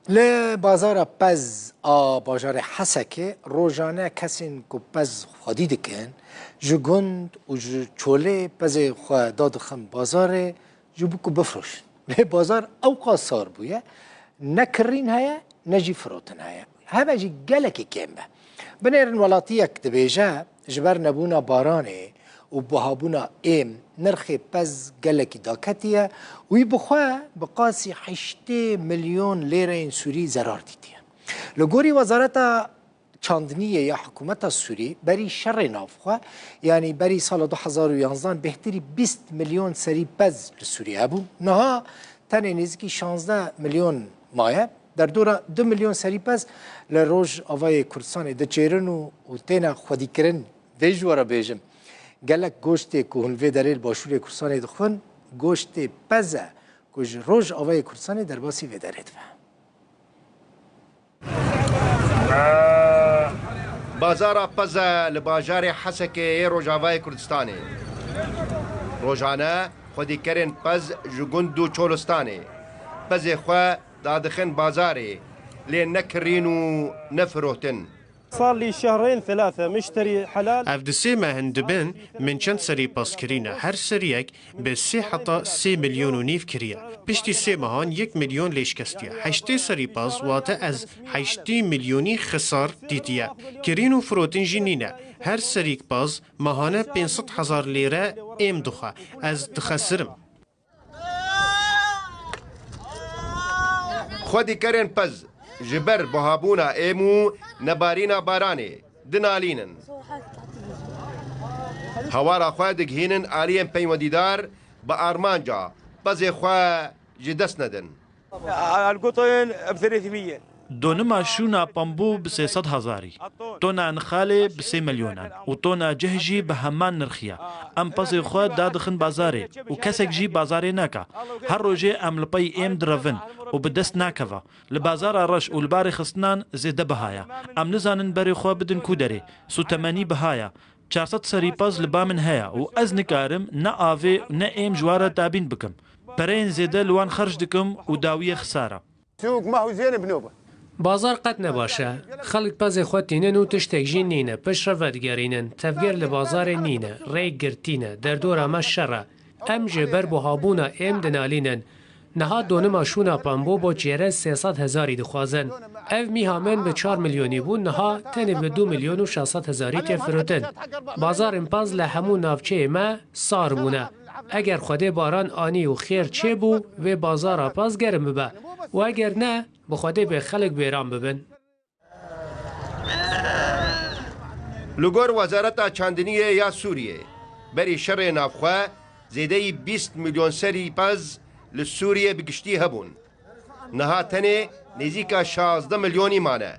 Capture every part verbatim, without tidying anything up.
Li bazara pez a bajarê Hesekê rojane kesên ku pez xwedî dikin, ji gund û ji çolê pezê xwe dadixin bazarê ji bo ku bifroşin. Lê bazar ewqas sar bûye, ne kirîn heye, ne jî firotin heye. Hebe jî gelekî kêm be. Binêrin welatiyek dibêje, ji ber nebûna baranê û buhabûna êm, nirxê pez gelekî daketiye û wî bi xwe bi qasî heştê milyon lêreyên Sûrî zerar dîtiye. Li gorî Wezareta Çandiniyê ya hikûmeta Sûrî, berî şerê navxwe, yanî berî sala du hezar û yanzdan bêhtirî bîst milyon serî pez li Sûriyê hebû. Niha tenê nêzîkî şazdeh milyon maye. Derdora du milyon serî pez li Rojavayê Kurdistanê diçêrin û, û têne xwedîkirin. Vê ji we re bêjim, gelek goştê ku hûn vê derê li Başûrê Kurdistanê dixwin, goştê pez e ku ji Rojavayê Kurdistanê derbasî vê derê dibe. Bazara pez e li bajarê Hesekê yê Rojavayê Kurdistanê. Rojane xwedîkerên pez ji gund û çolistanê pezê xwe dadixin bazarê, lê ne kirîn û ne firotin. صار لي شهرين ثلاثة مشتري حلال. Ev du sê meh in dibin, min çend serî pez kirîne. Her seriyek bi sê heta sê milyon û nîv kiriye. Piştî sê mehan yek milyon lê şikestiye. Heştê serî pez, wate ez heştê milyonî xisar dîtiye. Kirîn û firotin jî nîne. Her serîk pez mahane pênc sed hezar lêre êm dixwe. Ez dixesirim. Xwedîkerên pez ji ber buhabûna êm û nebarîna baranê dinalînin. Hawara xwe digihînin aliyên peywendîdar bi armanca pezê xwe ji dest nedin. القطن ب ثلاثمية. Donima şûna pembû bi sê sed hezarî, tona nixalê bi sê milyonan û tona cih jî bi heman nirxî ye. Em pezê xwe dadixin bazarê û kesek jî bazarê nake. Her rojê em li pey êm direvin û bi dest nakeve. Li bazara reş û li barê xistinan zêde biha ye. Em nizanin berê xwe bidin ku derê. Sûtemenî biha ye. Çar sed serî pez li ba min heye û ez nikarim ne avê ne êm ji wan re tabîn bikim. Pereyên zêde li wan xerc dikim û dawiyê xisar e. سوق ما هو زين بنوبة. Bazar qet ne baş e. Xelk pezê xwe tînin û tiştek jî nîne. Piştre vedigerînin. Tevger li bazarê nîne. Rêk girtî ne. Derdora me şer e. Em ji ber buhabûna êm dinalînin. Niha donima şûna pembû bo çêre sê sed hezarî dixwazin. Ev mîha min bi çar milyonî bû, niha tenê bi du milyon û şeş sed hezarî tê firotin. Bazarên pez li hemû navçeyê me sar bûne. Eger Xwedê baran anî û xêr çêbû, vê bazara pez germ bibe û eger ne, bi Xwedê bê xelk bêran bibin. Li gor Wezareta Çandiniyê ya Sûriyê, berî şerê navxwe zêdeyî bîst milyon serî pez li Sûriyê bi giştî hebûn. Niha tenê nêzîka şazdeh milyonî mane.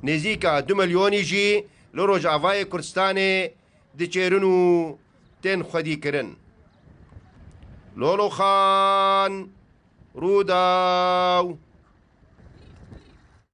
Nêzîka du milyonî jî li Rojavayê Kurdistanê diçêrin û tên xwedîkirin. Lolo Xan, Rûdaw.